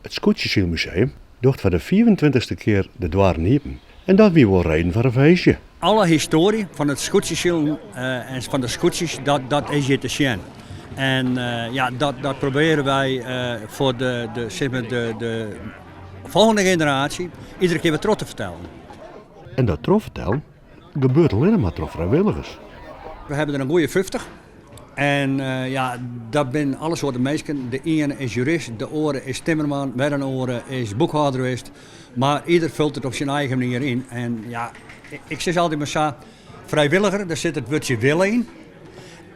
It Skûtsjesylmuseum docht foar de fiifentweintichste kear de doarren iepen en dat wie wol reden foar in feestje. Alle histoarje fan it skûtsjesilen en fan de skûtsjes, dat is hjir te sjen. En ja, dat probearje wy foar de, de, sis mar de folgjende generaasje iedere kear wer troch te fertellen. En dat trochfertellen gebeurt allinnich mar troch frijwilligers. We hawwe der in goeie 50. En ja, dat binne alle soarten minsken. De iene is jurist, de oare is timmerman, wer in oare is boekhâlder west. Mar ieder fult it op syn eigen manier yn. En ja, ik sis altyd mar sa, frijwilliger, dêr sit it wurdsje wille yn.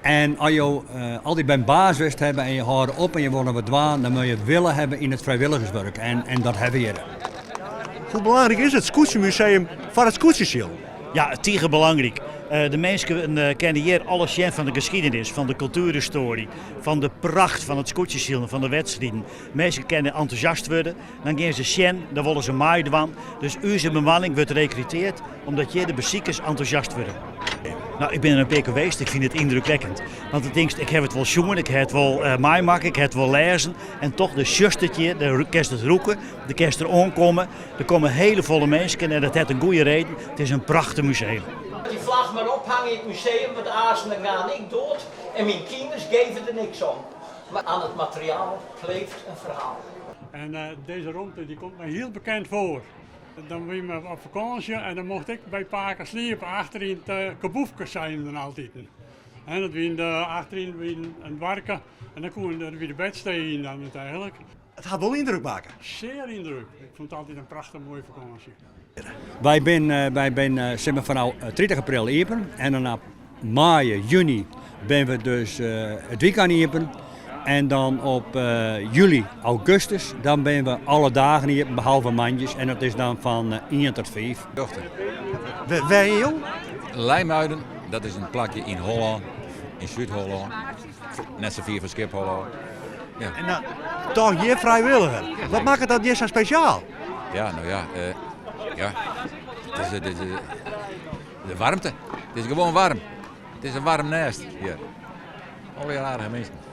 En as jo altyd by in baas west hawwe en je hâlde op en je wolle wat dwaan, dan moatte je wille hawwe yn it frijwilligerswurk. En dat hawwe we hjir. Hoe belangryk is it Skûtsjemuseum foar it skûtsjesilen? Ja, tige belangryk. De minsken kinne hjir alles sjen fan de geschiedenis, fan de kultuerhistoarje, fan de pracht fan it skûtsjesilen, fan de wedstriden. Minsken kinne entûsjast wurde, dan gean se sjen, dan wolle se meidwaan. Dus ús bemanning wurdt rekruteard omdat hjir de besikers entûsjast wurde. No, ik bin der in pear kear west, ik fyn it yndrukwekkend. Want dan tinkst, ik haw it wol sjoen, ik haw it wol meimakke, ik haw it wol lêzen. En toch, do sjochst it hjir, do kinst it rûke, do kinst der oankomme. Der komme hele folle minsken en dat hat in goede reden, it is in prachtich museum. Dy flach mar ophange yn it museum, want aansen dan gean ik dood en myn kinders geven der niks om. Maar aan het materiaal kleeft een verhaal. En dizze romte die komt my hiel bekend foar. Dan wiene we op fakânsje en dan mocht ik by pake sliepe achter yn it kaboefke, seinen dan altiten. En dat wie de, achteryn wie in doarke en dan koene der wie de bedstee yn dan úteinlik. It hat wol yndruk makke. Sear yndruk. Ik fûn it altyd in prachtich moaie fakânsje. Wy binne wy binne sis mar fanôf 30 april iepen en dan op maaie, juny binne we dus it wykein iepen. En dan op july, augustus, dan binne we alle dagen iepen behalve moandeis en dat is dan fan ien tot fiif. Wêr jo? Leimuiden, dat is in plakje yn Hollân, yn Súd-Hollân. Net sa fier fan Skiphol ôf. Ja. En dan toch hjir frijwilliger. Wat makket dat hjir sa spesjaal? Ja, no ja, uh, ja. Het is, het is, de warmte. Het is gewoan waarm. It is in waarm nêst hjir. Allegear aardige minsken.